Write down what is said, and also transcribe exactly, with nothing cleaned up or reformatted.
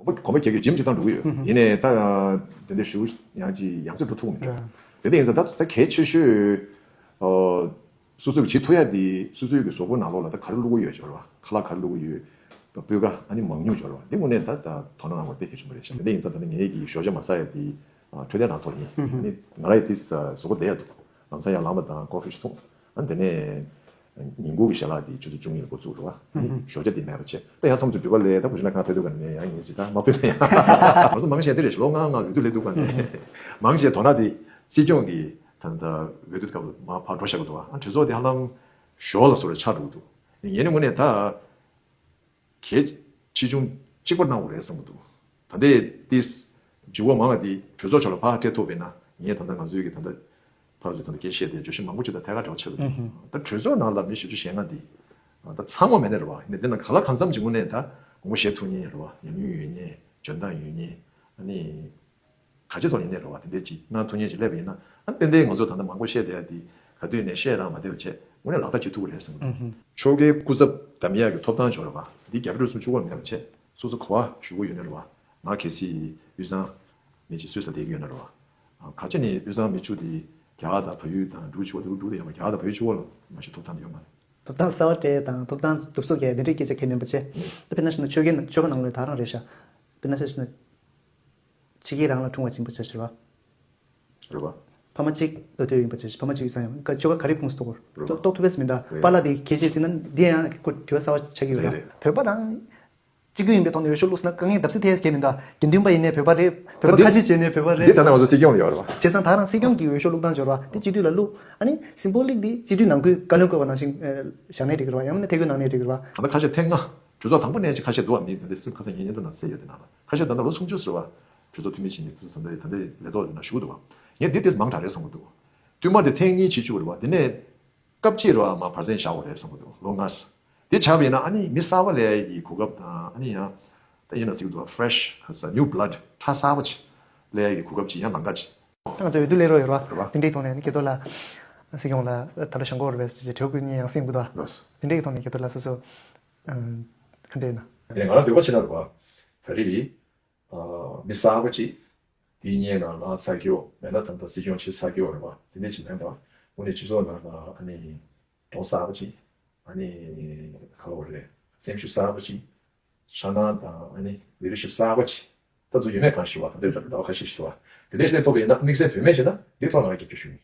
གོམ་པ་གོམ་པ་རྒྱག་རྒྱུ་འཇིམ་གྱི་སྟངས་འགྲོ་གི་ཡོད། ཡིན་ནའི་ད་དེ་འདྲའི་ཞུ་ཡང་ཅིག་ཡང་རྩེ་འགྲོ་ཐུབ་མི་འདུག་དེ་འདྲ་ཡིན་ཙང་ད་ད་གལ་ཆེ་ཤོས་ཨོ། སོ་སོས་བྱེད་ཐུབ་ཡ་དེ་སོ་སོའི་གི་གཟུགས་པོ་ནང་ལོགས་ལ་ད་ག་རེ་བླུག་གི་ཡོད་སྦྱོར་བ། ཁ་ལག་ག་རེ་བླུག་གི་ཡོད། སྤུས་ཀ་ཨ་ནི་མང་ཉུང་སྦྱོར་བ་འདི་དངོས་གནས་ད་ད་དོ་སྣང་གནང་དགོས་དེ་གལ་ཆེན་པོ་རེད་ཤག་དེ་འདྲ་ཡིན་ཙང་ད་ནི་ངའི་གི་ཞོགས་ཇ་མ་ཟ་ཡ་དེ་འཕྲོད་བསྟེན་ནང་ཐོག་ཡིན། ཨ་ནི་ང་རང་ཡི་དེ་གཟུགས་པོ་བདེ་ཡ་འདུག་ལམ་སང་ཡང་ལངས་པ་དང་ཀོ་ཧྥི་ཞིག་འཐུང་། ཨ་ནི་དེ་ནས་ཉིན་གུང་གི་ཞལ་ལག་དེ་ཆུ་ཚོད་བཅུ་གཉིས་ལ་འགོ་བཙུགས་རེད་བ། ཨ་ནི་ཞོགས་ཇ་དེ་མེད་པ་བྱས་ད་ཡ་མཚམས་སུ་འགྲུལ་པ་ལས་ད་གུ་ཤི་ན་ཁང་ཕེབས་དུས་ག་ནས་ཡང་ངས་ཇི་ལྟར་མ་ཕེབས་ན་ཡང་ང་ཚོ་མང་ཆེ་དེ་རེད་ཤག་ལོ་ལྔ་ལྔ་འོས་བསྡུ་སླེབས་དུས་ག་ནས་མང་ཆེ་དོ་སྣང་དེ་སྲིད་སྐྱོང་གི་ད་ད་འོས་བསྡུ་སྐབས་ལ་མར་ཕར་འགྲོ་བཞག་གི་འདུག་ཨ་གྲོས་ཚོགས་དེ་ཧ་ལམ་ཞོར་ལ་སོ་རེ་ཆགས་འགྲོ་གི་འདུག་ངས་ནི་དངོས་གནས་ད་གལ་ཆེ་ཆུང་གཅིག་པར་གནང་དགོས་རེད་བསམ་གི་འདུག་ད་ལྟའི་ཏིས་འཇུ་བ་མང་བ་དེ་གྲོས་ཚོགས་ཕྱོགས་ལ་ཕར་སྤྲད་ཐུབ་པས་ན་ངས་ད་ལྟ་ང་ཚོའི་གི་ད་ལྟ་ཕར་ཚུར་ད་ལྟ་སྐད་བཤད་དེ་བརྗོད་གཞི་མང་པོ་ཅིག་དང་ཐད་ཀར་འབྲེལ་བ་ཆེ་རུ་འགྲོ། ད་གྲོས་ཚོགས་ནང་ལ་མི་བཞི་བཅུ་ཞེ་ལྔ་འདི་ད་ཚང་མ་མེད་ནས་རེད་བ། ཡིན་ནའི་འདི་ན་ག་ལ་གང་འཚམ་གྱི་ངོས་ནས་ད་དགོངས་པ་བཞེས་ཐུབ་མཁན་རེད་བ། ཉམས་མྱོང་ཡོད་མཁན་འཇོན་ཐང་ཡོད་མཁན་ཨ་ནི། ག་ཅི་ཐོག་ཡིན་ནའི་རེད་བ། དེ་འདྲའི་ཅིག་གནང་ཐུབ་མཁན་ཅིག་སླེབས་པ་ཡིན་ན་ཨ་ཏན་ཏན་ང་ཚོ་ད་ལྟ་མང་པོ་བཤད་བསྡད་ཡ་དེ་ག་དུས་ནས་བཤད་རང་མ་བསྡད་པ་བྱས་དངོས་གནས་ལག་བསྟར་བྱེད་ཐུབ་ཀྱི་རེད་བསམ་གྱི་འདུག་ཆོལ་ཁའི་སྐུ་ཚབ་བདམས་ཡག་གི་ཐོབ་ཐང་ཅིག་ཡོད་རེད་བ། འདི་རྒྱ་བལ་འབྲུག་གསུམ་གཅིག་པོ་མེད་པ་བྱས་སོ་སོ་ག་པར་བཞུགས་ཀྱི་ཡོད་ནའི་རེད་བ། ང་གལ་སྲིད་དབུས་གཙང་མི་གཅིག་སུད་སི་བསྡད་ཀྱི་ཡོད་ན་རེད་བ། ག་ཅི་ནས་དབུས་གཙང་མི་བཅུ་དེ་རྒྱ་གར་དང་བལ་ཡུལ་དང་འབྲུག་གཅིག་པོ་དེ་འབྲུག་དེ་ཡོད་པ། རྒྱ་གར་དང་བལ་ཡུལ་གཅིག་པོ་ལ་མ་གཞི་ཐོབ་ཐང་དེ་ཡོད་མ་རེད། ཐོབ་ཐང་གསར་པ་སྤྲད་དང་ཐོབ་ཐང་སྒྲུབ་སོགས་ཀྱི་དེ་འདྲའི་སྐད་ཆ་གལ་མིན་པ་བྱས། ད་དཔེར་ན་བཤད་ན་ཆོལ་ཁའི་ནང་ཆོལ་ཁ་ནང་ལོགས་ད་རང་རེད་ཤག་དཔེར་ན་བཤད་ན་ཕྱི་རྒྱལ་རང་ལ་འཁྲུངས་པ་ཅིག་ཡིན་པ་བྱས་ཤག་རེད་བ། རེད་བ། ཕ་མ་གཅིག་མདོ་སྟོད་ཡིན་པ་བྱས་ཤག་ཕ་མ་གཅིག་དབུས་གཙང་ཡིན་པ། ཆོལ་ཁ་ག་རེ་ཁུངས་སུ་གཏོགས་དགོས་རེད་བ། གཏོགས་ཐུབ་པས་མི་འདུག་མེད། པཱ་ལགས་དེ་གལ་ཆེ་ཟིན་ན་འདི་ཡང་ཁོ་དྲི་བ་གསར་པ་ཆགས་ཀྱི་ཡོད་རེད། རེད་རེད། བོད་པ་རང་གཅིག་གྱུར་ཡིན་པའི་ཐོག་ནས་འོས་ཤོག་བླུགས་ཟེར་ན་དཀའ་ངལ་བརྡབ་གསིག་ཐེབས་ཀྱི་མི་འདུག་དགེ་འདུན་པ་ཡིན་ནའི་བོད་པ་རེད། བོད་པ་ད་འདི་ཁ་ཆེ་བྱས་ནའི་བོད་པ་རེད། འདི་ད་ནང་བཟོ་སྲིད་སྐྱོང་ལ་ཡོད་རེད་བ། བྱས་ཙང་ད་རང་སྲིད་སྐྱོང་གི་འོས་ཤོག་བླུགས་སྟངས་སྦྱོར་བ་འདི་སྤྱི་འཐུས་ལ་བླུགས། ཨ་ནི་སིམ་བོ་ལིག་འདི་སྤྱི་འཐུས་ནང་ཁུལ་བཀའ་བློན་བསྐོས་པ་ནང་བཞིན་བཞག་ནའི་འགྲིག་གི་རེད་བ། ཡང་ན་ཐད་བསྐོས་གནང་ནའི་འགྲིག་གི་རེད་བ། ད་ལྟ་ཁ་ཤས་ཐེངས་ལྔ་གྲོས་ཚོགས་དང་པོ་ནས་ཅིག་ཁ་ཤས་འདུག་བ། མི་ད་ལྟ་སུ་ཁ་སང་ཉིན་ཉིན་དུ་ན་གསལ་ཡོད་དེ་ནང་ལ་ཁ་ཤས་ད་ལྟ་ལོ་སུམ་ཅུ་ཟེར་བ། གྲོས་ཚོགས་འཐུས་མི་བྱས་ནས་ད་ལྟ་ད་ལྟའི་ལས་ཐོག་ནང་བཞུགས་འདུག་བ། ངས་འདི་ཏིས་མང་དྲགས་རེད་བསམ་གྱི་འདུག་བསྟུད་མར་དེ་ཐེངས་གཉིས་བྱེད་བཅུག་རེད་བ། དེ་ནས་སྐབས་གཅིག་རེད་བ་མ་བར་ཟན་བཞག་དགོས་རེད་བསམ་གྱི་འདུག་ལོ་ལྔ། དེ་ཆགས་པ་ཡིན་ན་ཨ་ནི་མི་གསར་པ་སླེབས་ཡས་ཀྱི་གོ་སྐབས་དང་ཨ་ནི་ཡང་ད་ཡིན་ན་ཟེར་གྱི་འདུག་བ། ཕེ་རེ་ཤི་ཁ་ས་ནིའུ་བྷི་ལཌ་ཁྲག་གསར་པ་ཅིག་སླེབས་ཡས་ཀྱི་གོ་སྐབས་ཅིག་ཡང་ལམ་ཁ་ཅིག་ད་ང་ཚོ་འོས་བསྡུ་སླེབས་རོགས་ཡོད་ར། རེད་བ། དེ་འདྲའི་ཐོག་ནས་ནི་ཀེ་ཏོ་ལ་སྲིད་སྐྱོང་ལ་ད་ལོ་ཞང་གོ་རེད་པས་ཅེས་དྲི་བ་ཀུན་ཉན་ཡང་སེམས་གུ་དོ། ལགས་སོ། དེ་འདྲའི་ཐོག་ནས་ཀེ་ཏོ་ལ་སོ་སོ་ག་འདྲ་ཡིན་ན། ཡང་ང་རང་འདོད་པ་བྱེད་ན་རེད་བ། ད་རེས་མི་གསར་པ་ཅིག་དེའི་སྔོན་ལ་ལངས་ཚར་ཀྱི་ཡོད་མེད་ན་ད་ལྟ་སྲིད་སྐྱོང་བྱེད་ཚར་ཀྱི་ཡོད་རེད་བ། དེ་འདྲ་ཅིག་མིན་པ་དངོས་གནས་སྤྱི་ཚོགས་ནང་ལ་ཨ་ནི་གདོང་གསར་པ་ཅིག་ཨ་ནི་ག་ལ་བ་རེད། སེམས་ཤུགས་གསར་པ་ཅིག་འཆར་སྣང་དང་ཨ་ནི་ལི་ཌར་ཤིབ་གསར་པ་ཅིག་ད་ཚོ་ཡོད་མེད་གང་ཤེས་བ། ད་ལྟའི་ཟླ་བ་ཁ་ཤས་ཤིག་བ། དེ་འདྲ་ཞིག་ལ་ཐོབ་པ་ཡིན་ན་དམིགས་བསལ་བུད་མེད་བྱས་ན་འདི་ཐོག་ལ་ང་སྐྱབས་བཅོལ་ཞུ་ཡིན།